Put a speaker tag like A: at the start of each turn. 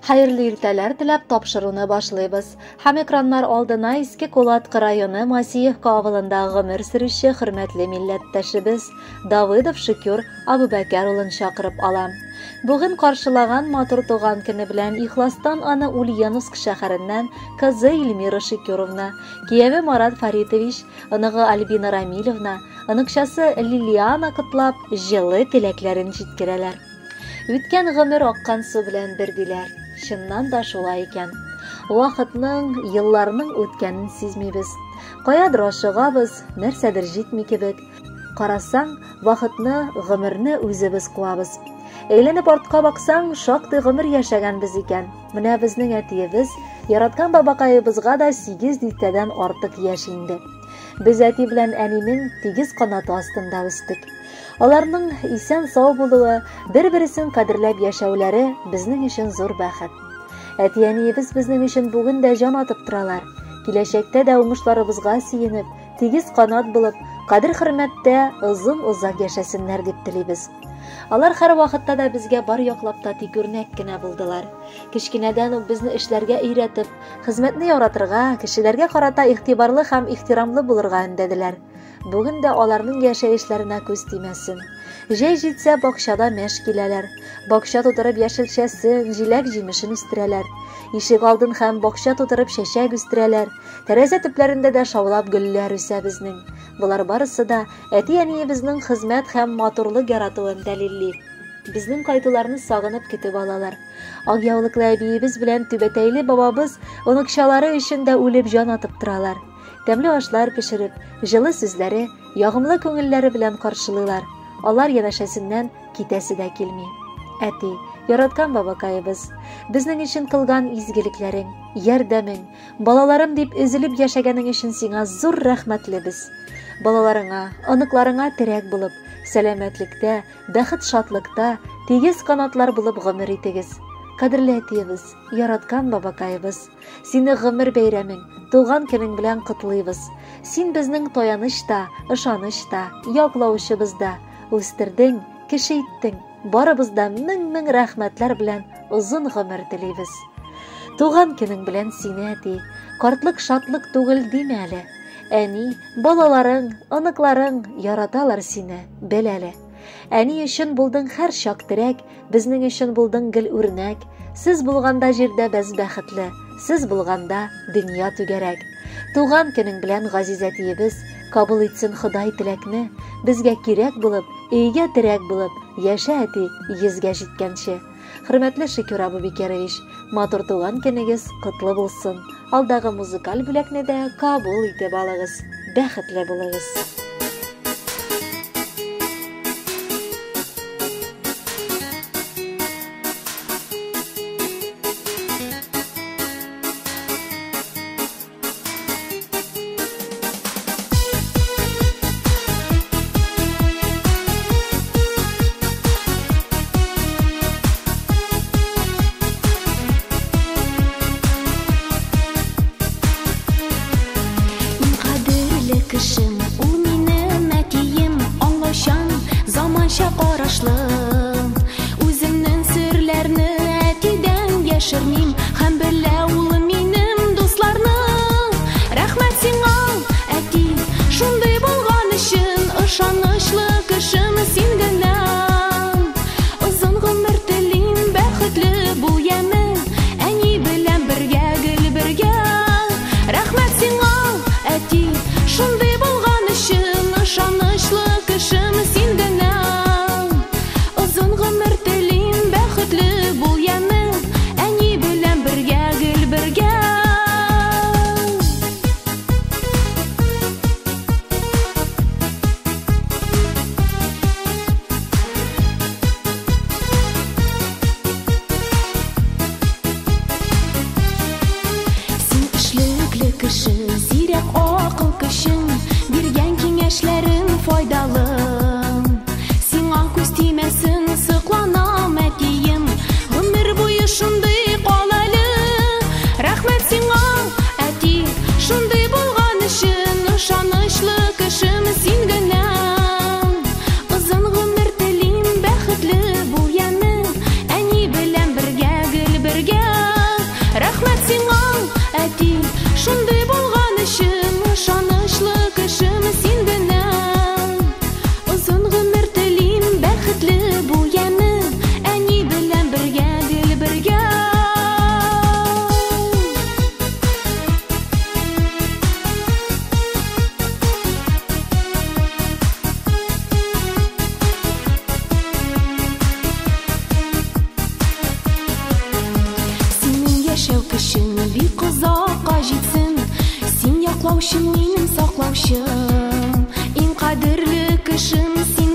A: Хәерле иртәләр теләп тапшыруны башлыйбыз. Һәм экраннар алдына Иске Кулаткы районы Масиевка авылында гомер сөрүче хөрмәтле милләттәшебез Давыдов Шөкюр Абубәкәр улын чакырып алам. Бүген каршылаган матур туган көне белән ихластан аны Ульяновск шәһәреннән кызы Эльмира Шөкюровна, кияве Марат Фаритович, оныгы Альбина Рамилевна, оныкчасы Лилиана котлап, җылы теләкләрен җиткерәләр. Үткән гомер аккан су белән бер диләр. Чыннан да шулай икән. Вакытның, елларның үткәнен сизмибез. Каядыр ашыгабыз, нәрсәдер җитми кебек. Карасаң, вакытны, гомерне үзебез куабыз. Әйләнеп артка баксаң, шактый гомер яшәгәнбез икән. Менә безнең әтиебез, яраткан бабакаебызга да 8 дистәдән артык яшь инде. Без әти белән әнинең тигез канаты астында үстек. Аларның исән-сау булуы, бер-берсен кадерләп яшәүләре безнең өчен зур бәхет. Әти-әниебез безнең өчен бүген дә җан атып торалар. Киләчәктә дә уңышларыбызга сөенеп, тигез канат булып, кадер-хөрмәттә озын-озак яшәсеннәр дип телибез. Алар һәрвакытта да безгә бар яклап та тик үрнәк кенә булдылар. Кечкенәдән үк безне эшләргә өйрәтеп, хезмәтне яратырга, кешеләргә карата игътибарлы һәм ихтирамлы булырга өндәделәр. Бүген дә аларның яшәешләренә күз тимәсен. Җәй җитсә, бакчада мәш киләләр. Бакча тутырып яшелчәсен, җиләк-җимешен үстерәләр. Ишек алдын һәм бакча тутырып чәчәк үстерәләр. Тәрәзә төпләрендә дә шаулап гөлләр үсә безнең. Болар барысы да әти-әниебезнең хезмәт һәм матурлык яратуын дәлилли. Безнең кайтуларны сагынып көтеп алалар. Ак яулыклы әбиебез белән түбәтәйле бабабыз оныкчалары өчен дә үлеп җан атып торалар. Тәмле ашлар пешереп, җылы сүзләре, ягымлы күңелләре белән каршылыйлар. Алар янәшәсеннән китәсе дә килми. Әти, яраткан бабакаебыз, безнең өчен кылган изгелекләрең, ярдәмең, балаларым дип өзелеп яшәгәнең өчен сиңа зур рәхмәтлебез. Балаларыңа, оныкларыңа терәк булып, сәламәтлектә, бәхет-шатлыкта, тигез канатлар булып гомер итегез. Кадерле әтиебез, яраткан бабакаебыз, сине гомер бәйрәмең, туган көнең белән котлыйбыз. Син безнең таяныч та, ышаныч та, яклаучыбыз да. Үстердең, кеше иттең. Барыбыз да мең-мең рәхмәтләр белән озын гомер телибез. Туган көнең белән сине, әти. Картлык шатлык түгел димә әле. Әни, балаларың, оныкларың яраталар сине, бел әле. Әни өчен булдың һәр чак терәк, безнең өчен булдың гел үрнәк. Сез булганда җирдә без бәхетле, сез булганда дөнья түгәрәк. Туган көнең белән, газиз әтиебез, кабул итсен Ходай теләкне, безгә кирәк булып, өйгә терәк булып, яшә әти йөзгә җиткәнче. Хөрмәтле Шөкүр Абубикерович, матур туган көнегез котлы булсын. Алдагы музыкаль бүләкне дә кабул итеп алыгыз. Бәхетле булыгыз.
B: Иң кадерле кешем ул. Бик озакка җитсен. Син яклаучым, минем саклаучым, иң кадерле кешем син.